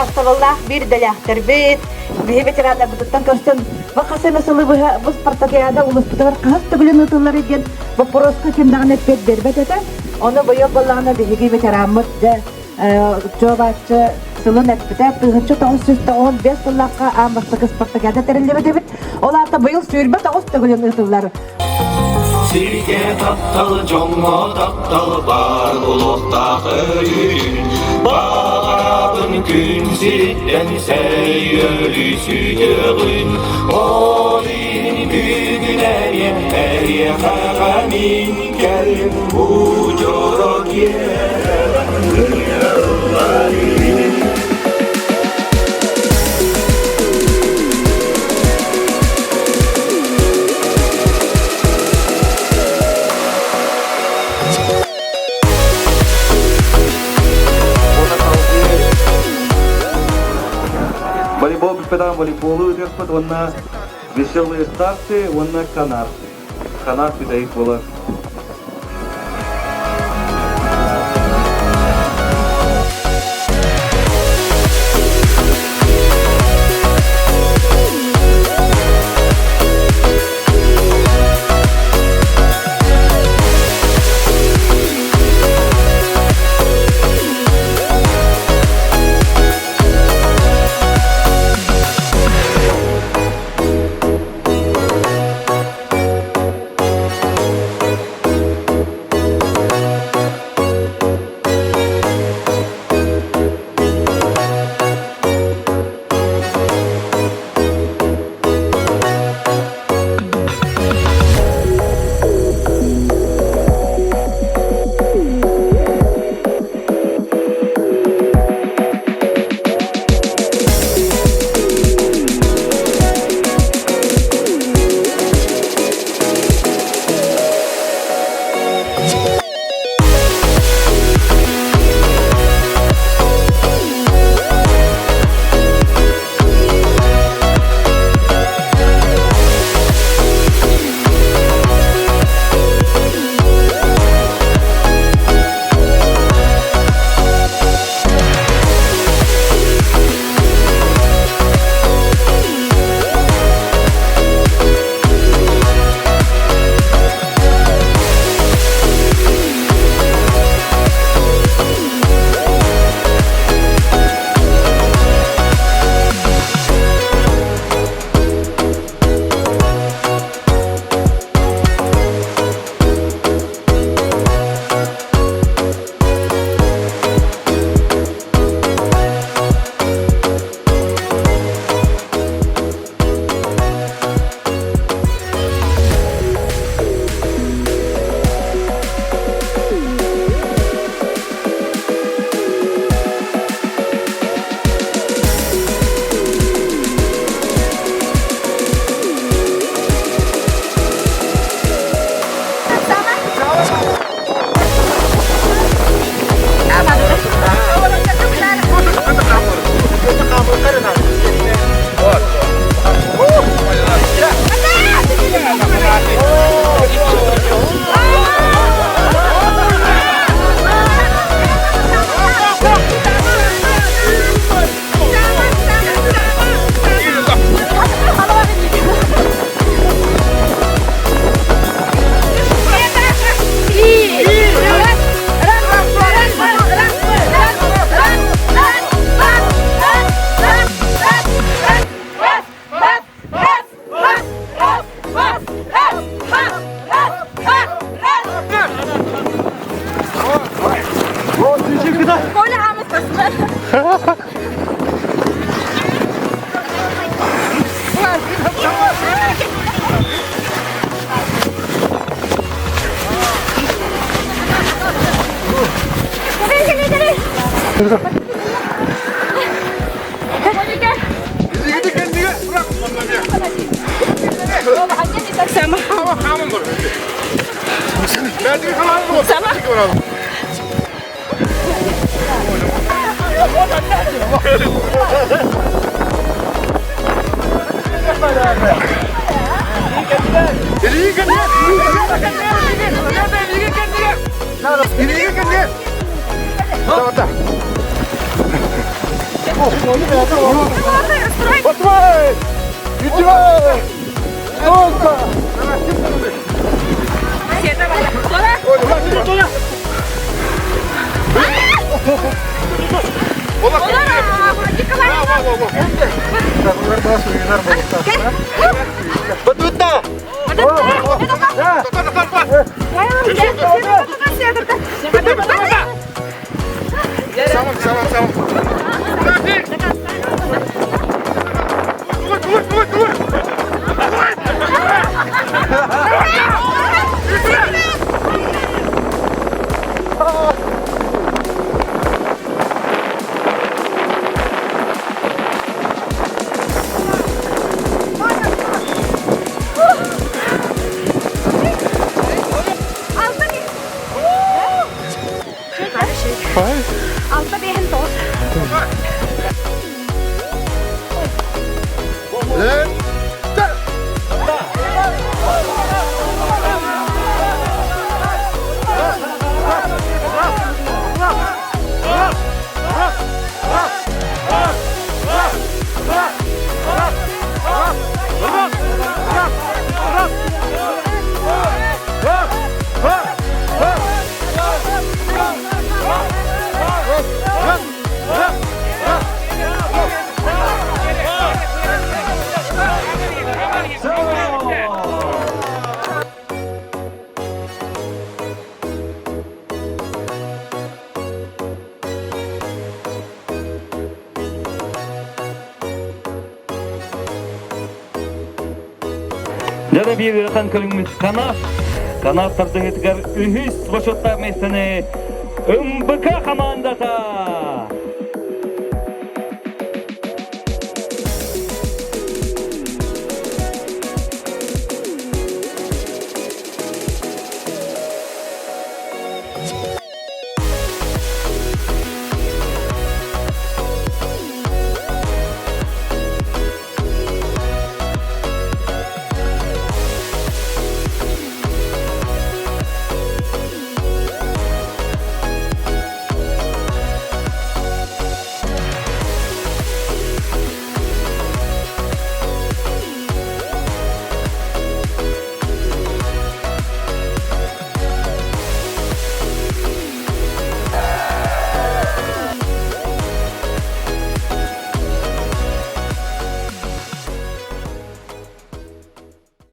Убаастабыллаах биир идэлээхтэрбит, биһи ветераннарбытыттан көрсөн, бу хас эмэ сылы быһа бу спартакиада улууспутугар хаһыс төгүлүн ыытыллар диэн боппуруоска ким даҕаны эппиэт биэрбэт этэ. Ону быйыл буоллаҕына биһиги ветераммыт дьэ чуобааччы сылын эппитэ 1995 сыллаахха аан бастакы спартакиада тэриллибит эбит. Ол аата быйыл 29 төгүлүн ыытыллар. Сиргэ таптал, дьоҥҥо таптал баар буолуохтаах өрүүтүн. Баҕарабын күн сириттэн сэй өлүү сүтүөҕүн. Ол иһин бүгүн эриэ, эриэхэҕэ мин кэллим бу дьоро киэһэ Волейбол бүппэтэҕин волейболу ыытыахпыт уонна веселые старты уонна канат. Канат бүтэһик буолар. Дьэ биир ыарахан көрүҥмүт канат. Канат тардыһыытыгар үһүс бочуоттаах миэстэни МБК хамаандата.